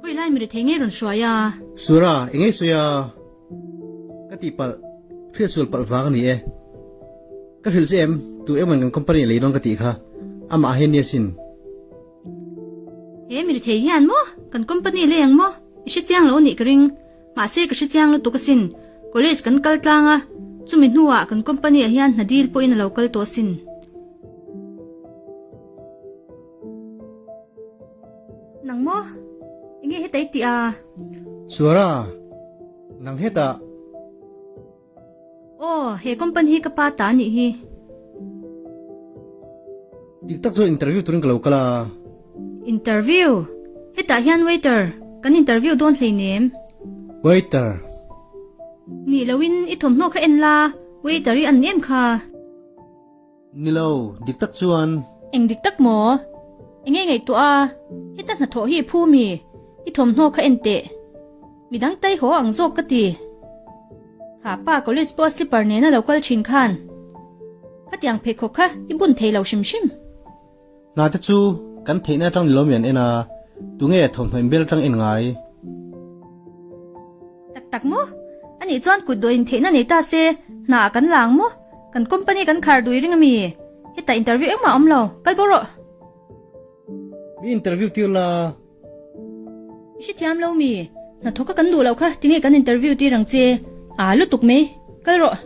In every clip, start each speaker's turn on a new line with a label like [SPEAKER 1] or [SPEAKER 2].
[SPEAKER 1] Khawi lai mi rethei ngei rawn hruai a?
[SPEAKER 2] Sura, eng ei sawi a? Ka tihpalh, hriatsual palh vang a ni e. Ka hrilh che em, tu emaw in kan company a lei dawn ka tih kha, amah hian nia sin.
[SPEAKER 1] He mi rethei hian maw kan company a lei ang maw? I hre chiang lo a nih ka ring. Mahse ka hre chiang lutuk asin, college kan kal tlang a, chumi hnuah kan company ah hian hna dil pawhin a lo kal tawh asin. Nang maw? Enge heta i tih a?
[SPEAKER 2] Suara, nang hetah.
[SPEAKER 1] Aw, he company hi ka pa ta anih hi.
[SPEAKER 2] Dik tak chuan interview turin ka lo kal a.
[SPEAKER 1] Interview? Hetah hian waiter, kan interview dawn hleinem.
[SPEAKER 2] Waiter.
[SPEAKER 1] Nih loin i thawmhnaw kha en la, waiter i an em kha.
[SPEAKER 2] Ni lo, dik tak chuan.
[SPEAKER 1] Eng dik tak maw? Enge ngaihtuah a, heta hnathawh hi i phu mi? I thawmhnaw kha en teh. Midang tai haw ang zawk ka ti. Kha pa college pawh a slipper nena lo kal thin khan khatiang pheikhawk kha i bun thei lo hrim hrim.
[SPEAKER 2] Hna te chu kan theihna atang ni lo mi an en a, tunge thawmhnaw inbel atang en ngai?
[SPEAKER 1] Tak tak maw? Anih chuan kut dawh in theihna nei ta se, hna ah kan la ang maw? Kan company kan khar dui ring ami? Hetah interview engmah a awm lo, kal bo rawh.
[SPEAKER 2] Mi interview tir la.
[SPEAKER 1] I hrethiam lo mi? Hnathawk a kan duh loh kha tinge kan interview tir ang che? Aa lutuk mai, kal rawh.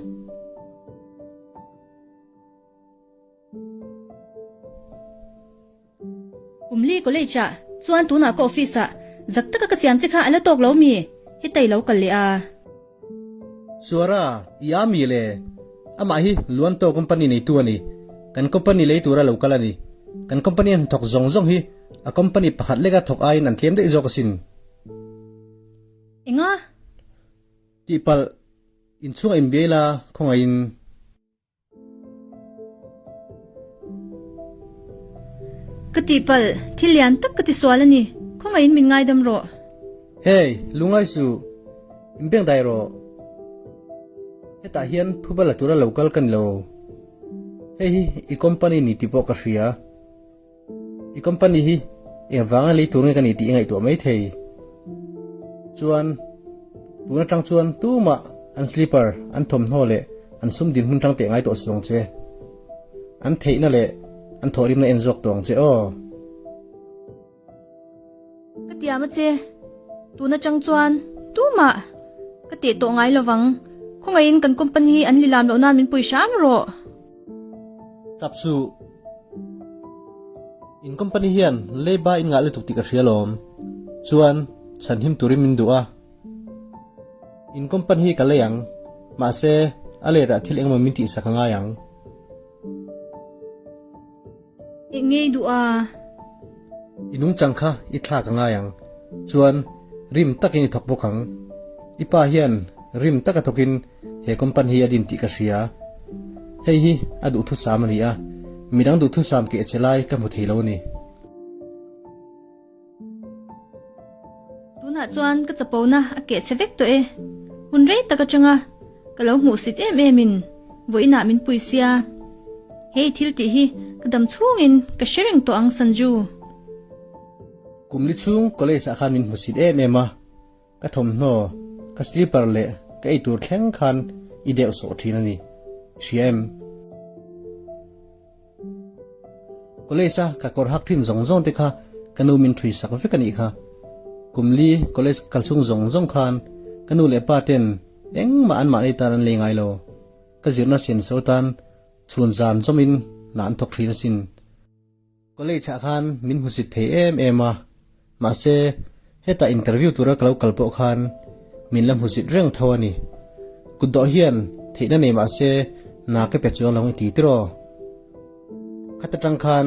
[SPEAKER 1] Kumli College ah chuan tunah ka office ah zak taka ka siam che kha a la tawk lo mi? Hetei lo kal leh a.
[SPEAKER 2] Suara, i a mi le? Amah hi Luanto company neitu a ni. Kan company lei tura lo kal a ni. Kan company a hnathawk zawng zawng hi a company pakhat leka thawk aiin an tlem daih zawk asin.
[SPEAKER 1] Enga?
[SPEAKER 2] Tihpalh, inchhungah inbiai la, khawngaihin.
[SPEAKER 1] Ka tihpalh, thil lian tak ka tisual a ni. Khawngaihin min ngaidam rawh.
[SPEAKER 2] Hey, lungai suh. Inbeng dai rawh. Hetah hian phuba la tura lo kal ka ni lo. Hei hi i company ni tih pawh ka hria. I company hi engvanga lei tur nge ka ni tih i ngaihtuah mai thei. Chuan tun atang chuan tumah an slipper, an thawmhnaw leh an sum dinhmun tang teh ngai tawh suang che. An theihna leh an thawhrimna en zawk tawh ang che aw.
[SPEAKER 1] Ka tiam a che, tun atang chuan tumah ka teh tawh ngai lovang. Khawngaihin kan company hi an lilam loh nan min pui hram rawh.
[SPEAKER 2] Tap suh. In company hian leiba in ngah lutuk tih ka hria lawm. Chuan chhanhim turin min duh a. In company hi ka lei ang. Mahse, a letah thil engemaw min tihsak a ngai ang.
[SPEAKER 1] I ngei duh a.
[SPEAKER 2] I nungchang kha i thlak a ngai ang. Chuan rim takin i thawk bawk ang. I pa hian rim taka thawkin he company hi a din tih ka hria. Hei hi a duhthusam a ni a, midang duhthusam keh che lai ka hmu thei lo a ni.
[SPEAKER 1] Tunah chuan ka chapona a keh chhe vek tawh e. Hun rei tak atanga ka lo hmuhsit em em in vawiinah min pui sia. Hei thil tih hi ka dam chhungin ka hre reng tawh ang Sanju.
[SPEAKER 2] Kum li chhung college ah khan min hmusit em em a, ka thawmhnaw, ka slipper leh ka eitur thleng khan i deuh sawh thin a ni. I hria em? College a ka kawr hak thin zawng zawng te kha ka nu min thui sak vek a nih kha. Kum li college ka kal chhung zawng zawng khan ka nu leh pa ten engmah an mahni tan an lei ngai lo. Ka zirna sen so tan chhun zan zawmin hna an thawk thin asin. College ah khan min hmusit thei em em a, mahse hetah interview tura ka lo kal pawh khan min la hmusit reng tho a ni. Kutdawh hian theihna nei mahse na ka pe chuang lo i ti tiraw? Khat atang khan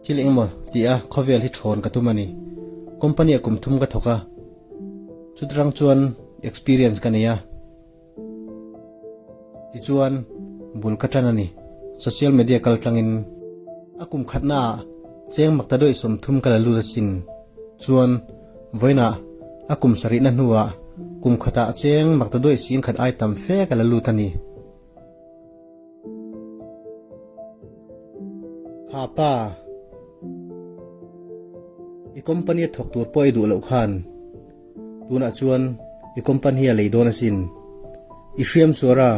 [SPEAKER 2] thil engemaw tih a khawvel hi thawn ka tum a ni. Company ah kum thum ka thawk a, chutirang chuan experience ka nei a. Tichuan, bul ka tan a ni. Social media kal tlangin a kum khatnaah cheng makta dawih 30 ka la lut asin. Chuan, vawiinah a kum sarihna hnuah kum khatah cheng makta dawih 10,000 ai tam fe ka la lut a ni. Kha pa. I company a thawk tur pawh i duh loh khan tunah chuan i company hi a lei dawn asin. I hriam suar a.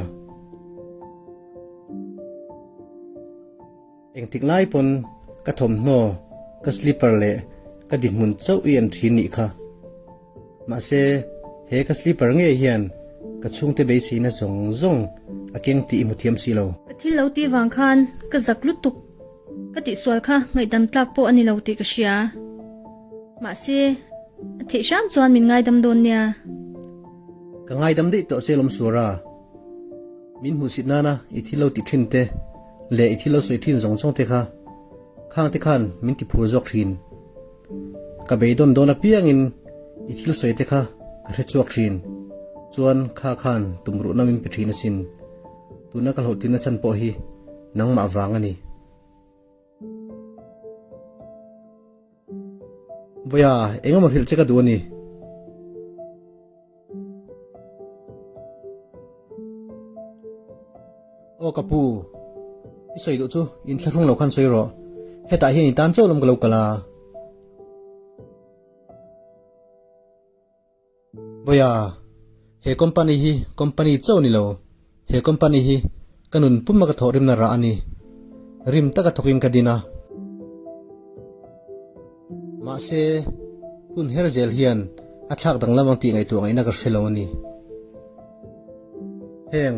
[SPEAKER 2] Engtik lai pawn ka thawmhnaw, ka slipper leh ka dinhmun chauh i en thin nih kha. Mahse, he ka slipper ngei hian ka chhungte beiseina zawng zawng a keng tih i hmu thiam si lo.
[SPEAKER 1] Ka thil lo tih vang khan ka zak lutuk. Ka tihsual kha ngaihdam tlak pawh a ni lo tih ka hria. Mahse, a theih hram chuan min ngaidam dawn nia.
[SPEAKER 2] Ka ngaidam daih tawh che Lawmsuara. Min hmuhsit nana i thil lo ti thin te leh i thil lo sawi thin zawng zawng te kha khang te khan min ti phur zawk thin. Ka beidawn dawn apiangin i thil sawi te kha ka hre chhuak thin. Chuan kha khan tumruhna min pe thin asin. Tuna ka hlawhtlinna chhan pawh hi nangmah vang a ni. Vawiah engemaw hrilh che ka duh a ni. Aw ka pu, i sawi duh chu inthlahrung lo khan sawi rawh. Hetah hian i tan chauh lam ka lo kal a. Vawiah, he company hi company chauh ni lo. He company hi ka nun puma ka thawhrimna rah a ni. Rim taka thawkin ka din a. Mahse, hun her zel hian a thlak danglam ang tih ngaihtuah ngaihna ka hre lo a ni. Heng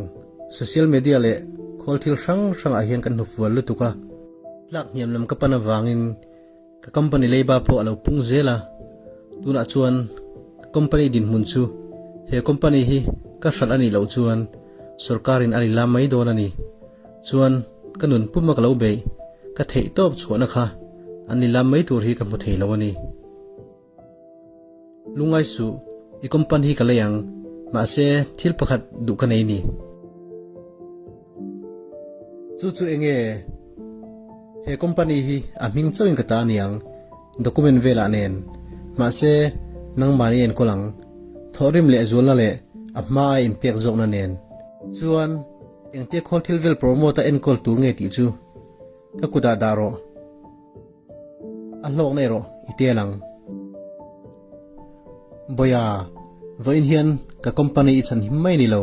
[SPEAKER 2] social media leh khawl thil hrang hrangah hian kan hnufual lutuk a. Tlak hniam lam ka pan avangin Ka company leiba pawh a lo pung zel a, tunah chuan ka company dinhmun chu he company hi ka hralh a nih loh chuan sorkarin a lilam mai dawn a ni. Chuan ka nun puma ka lo beih, ka theih tawp chhuahna kha an lilam mai tur hi ka hmu thei lo a ni. Lungngai suh, i company hi ka lei ang, mahse thil pakhat duh ka nei ni. Chu chu enge he company hi a hming chauhin ka ta aniang, document velah nen. Mahse nangmahni enkawl ang, thawhrim leh zualna leh a hma a inpek zawkna nen. Chuan engtia khawl thil vel promote a enkawl tur nge tih chu ka kutah dah rawh. A hlawkna erawh i tel ang. Bawia, vawiin hian ka company i chhan him mai ni lo,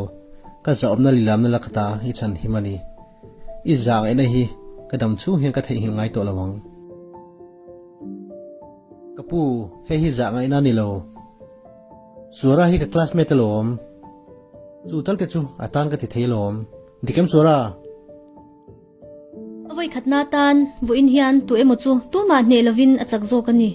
[SPEAKER 2] ka zahawmna lilamna la ka ta i chhan him a ni. I zah ngaihna hi ka dam chhung hian ka theihnghilh ngai tawh lo ang. Ka pu, hei hi zah ngaihna a ni lo. Suara hi ka classmate alawm. Chu tal te chu a tan ka ti thei alawm. Dik em Suara?
[SPEAKER 1] A vawikhatna atan vawiin hian tu emaw chu tumah hneh lovin a chak zawk a ni.